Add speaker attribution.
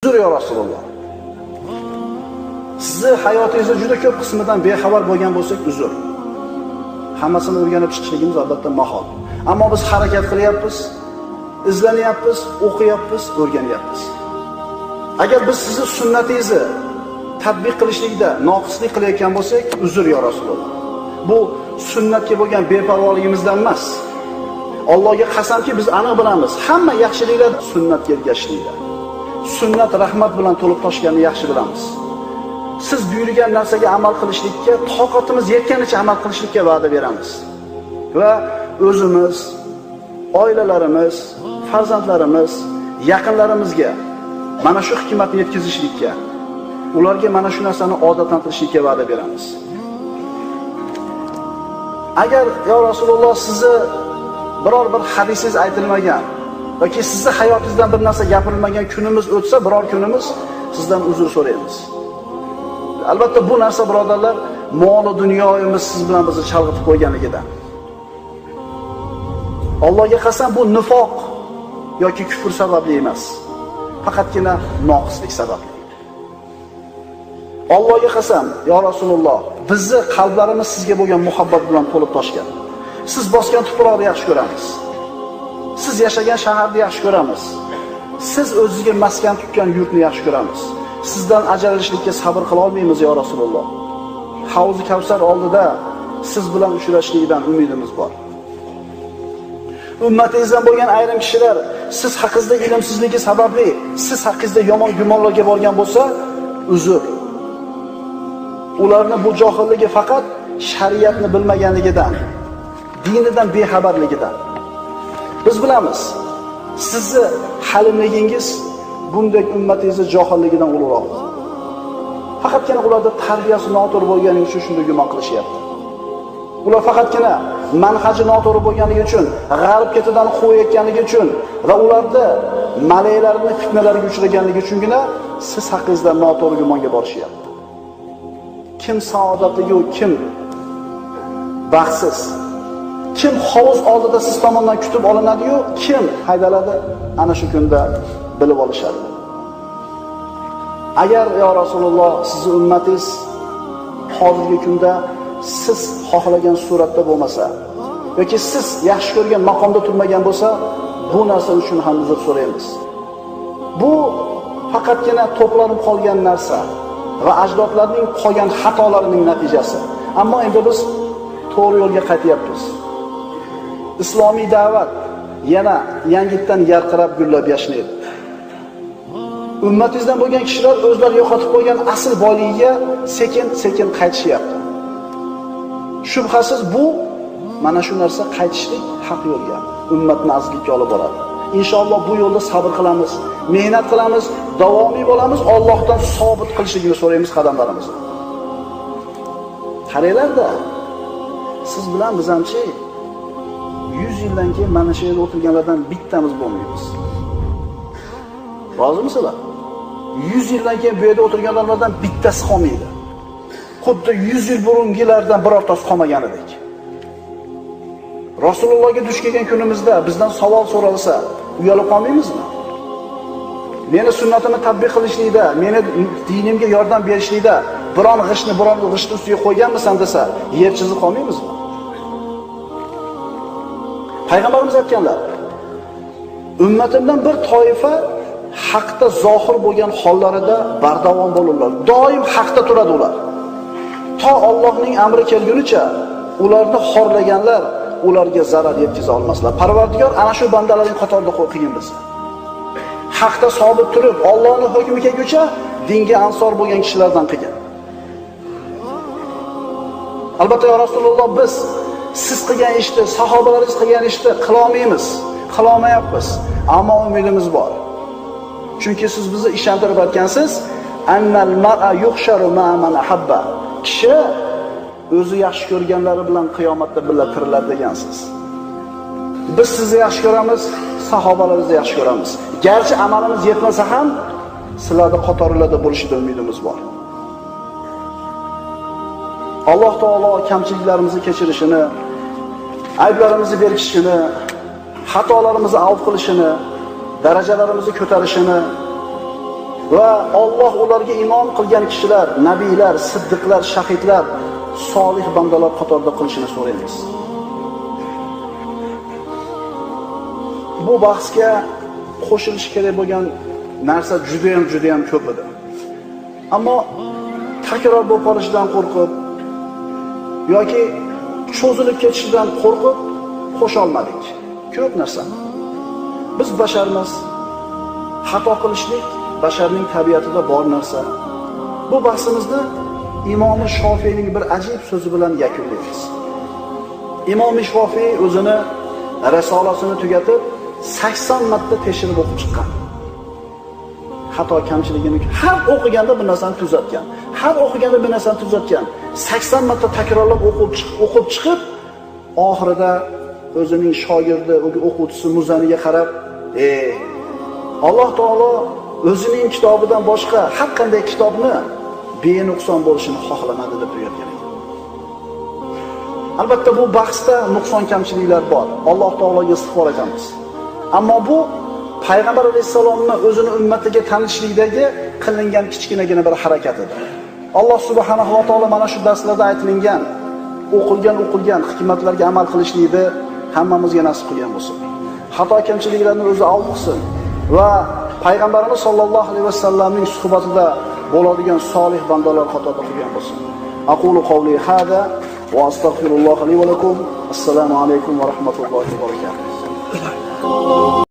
Speaker 1: Uzr ya Rasululloh. Sizni hayotingizda juda ko'p qismidan bexabar bo'lgan bo'lsak, uzr. Hammasini o'rganib chiqishligimiz albatta mahol. Ammo biz harakat qilyapmiz, izlanyapmiz, o'qiyapmiz, o'rganyapmiz. Agar biz sizni sunnatingizni tatbiq qilishlikda noqislik qilayotgan bo'lsak, uzr ya Rasululloh. Bu sunnatga bo'lgan beparvoligimizdan emas. Allohga qasamki, biz aniq bilamiz, hamma yaxshiliklar sunnatga ergashishlikda. Sunnat rahmat bilan to'lib toshganini yaxshi bilamiz. Siz buyurgan narsaga amal qilishlikka toqatimiz yetganicha amal qilishlikka va'da beramiz. Va o'zimiz, oilalarimiz, farzandlarimiz, yaqinlarimizga mana shu hikmatni yetkazishlikka, ularga mana shu narsani odatlantirishlikka va'da beramiz. Agar ya Rasululloh sizni biror bir hadisingiz aytilmagan yoki sizni hayotingizdan bir narsa gapirilmagan kunimiz o'tsa, biror kunimiz sizdan uzr so'raymiz. Albatta bu narsa birodarlar, mol dunyoyimiz siz bilan bizni chalg'itib qo'yganligidan. Allohga qasam, bu nifoq yoki kufr sababli emas. Faqatgina noqislik sababli. Allohga qasam, ya Rasululloh, bizni qalblarimiz sizga bo'lgan muhabbat bilan to'lib toshgan. Siz bosgan tuproqni yaxshi ko'ramiz. Siz yashagan shaharni yaxshi ko'ramiz. Siz o'zingizga maskan tutgan yurtni yaxshi ko'ramiz. Sizdan ajralishlikka sabr qila olmaymiz ya Rasululloh. Havzi Kavsar oldida siz bilan uchrashishlikdan umidimiz bor. Ummatingizdan bo'lgan ayrim kishilar siz haqingizda ilmsizligi sababli siz haqingizda yomon gumonlarga borgan bo'lsa, uzr. Ularni bu johilligi faqat shariatni bilmaganligidan, dinidan bexabarligidan. Biz bilamiz, sizni halimligingiz bunday ummatingizni johilligidan ulug'roq. Faqatgina ularda tarbiyasi noto'g'ri bo'lgani uchun shunday gumon qilishyapti. Ular faqatgina manhaji noto'g'ri bo'lganligi uchun, g'arb ketidan qo'yayotganligi uchun va ularda malaylarning fitnalariga uchraganligi uchungina siz haqingizda noto'g'ri gumonga borishyapti. Kim saodatli-yu, kim baxtsiz, kim hovuz oldida siz tomondan kutib olinadi-yu, kim haydaladi, ana shu kunda bilib olishadi. Agar ya Rasululloh sizni ummatingiz hozirgi kunda siz xohlagan suratda bo'lmasa yoki siz yaxshi ko'rgan maqomda turmagan bo'lsa, bu narsa uchun ham uzr so'raymiz. Bu faqatgina to'planib qolgan narsa va ajdodlarning qolgan xatolarining natijasi. Ammo endi biz to'g'ri yo'lga qaytyapmiz. Islomiy da'vat yana yangitdan yarqirab gullab yashnaydi. Ummatingizdan bo'lgan kishilar o'zlari yo'qotib qo'ygan asl boyligiga sekin-sekin qaytishyapti. Shubhasiz bu mana shu narsa qaytishlik haq yo'lga, ummatni azizlikka olib boradi. Inshaalloh bu yo'lda sabr qilamiz, mehnat qilamiz, davomiy bo'lamiz, Allohdan sobit qilishligini so'raymiz qadamlarimizni. Qaranglar-da, siz bilan biz hamchi 100 yildan keyin mana shu yerda o'tirganlardan bittamiz bo'lmaymiz. Rozimisizlar? 100 yildan keyin bu yerda o'tirgan odamlardan bittasi qolmaydi. Xuddi 100 yil burungilardan birortasi qolmaganidek. Rasulullohga duch kelgan kunimizda bizdan savol so'ralsa, uyalib qolmaymizmi? Meni sunnatimni tatbiq qilishlikda, meni dinimga yordam berishlikda biron g'ishtni biron g'ishtni ustiga qo'yganmisan desa, yer chizib qolmaymizmi? Payg'ambarimiz aytganlar, ummatimdan bir toifa haqda zohir bo'lgan hollarida bardavom bo'lurlar. Doim haqda turadi ular. To Allohning amri kelgunicha ularni xorlaganlar ularga zarar yetkaza olmaslar. Parvardigor ana shu bandalarning qatorida qilgin bizni. Haqda sobit turib, Allohning hukmi kelguncha dinga ansor bo'lgan kishilardan qilgin. Albatta ya Rasululloh, biz siz qilgan ishni, sahobalaringiz qilgan ishni qila olmaymiz, qila olmayapmiz. Ammo umidimiz bor. Chunki siz bizni ishontirib aytgansiz, annal mar'a yuhsharu ma man ahabba. Kishi o'zi yaxshi ko'rganlari bilan qiyomatda birga tiriladi degansiz. Biz sizni yaxshi ko'ramiz, sahobalarimizni yaxshi ko'ramiz. Garchi amalimiz yetmasa ham sizlarning qatorlarda bo'lishidan umidimiz bor. Alloh taolo kamchiliklarimizni kechirishini, ayblarimizni berkitishini, xatolarimizni avf qilishini, darajalarimizni ko'tarishini, Va Alloh ularga inom qilgan kishilar, nabiylar, siddiqlar, shahidlar, solih bandalar qatorida qilishini so'raymiz. Bu bahsga qo'shilishi kerak bo'lgan narsa juda ham juda ham ko'p edi. Ammo takror bo'lib qolishidan qo'rqib yoki cho'zilib ketishidan qo'rqib qo'sha olmadik. Ko'p narsa. Biz basharmiz. Xato qilishlik basharning tabiatida bor narsa. Bu bahsimizni Imom Shofiyning bir ajib so'zi bilan yakunlaymiz. Imom Shofiy o'zini risolasini tugatib 80 marta tekshirib o'qib chiqqan. Xato kamchiligini har o'qiganda bir narsani tuzatgan. Har o'qiganda bir narsani tuzatgan. 80 marta takrorlab o'qib chiqib, oxirida o'zining shogirdi, o'quvchisi Muzaniga qarab, Alloh taolo o'zining kitobidan boshqa har qanday kitobni benuqson bo'lishini xohlamadi deb tugatgan ekan. Albatta bu bahsda nuqson kamchiliklar bor. Alloh taologa istig'for etamiz. Ammo bu Payg'ambar alayhissalomni o'zini ummatiga tanishlikdagi qilingan kichkinagina bir harakat edi. Alloh subhanahu va taolo mana shu darslarda aytilingan, o'qilgan hikmatlarga amal qilishlikni hammamizga nasib qilgan bo'lsin. Xato kamchiliklarni o'zi avf qilsin va Payg'ambarimiz sollallohu alayhi vasallamning suhbatida bo'ladigan solih bandalar qatorida qilgan bo'lsin. Aqulu qawli hada va astagfirulloh li va lakum. Assalomu alaykum va rahmatullohi va barakatuh.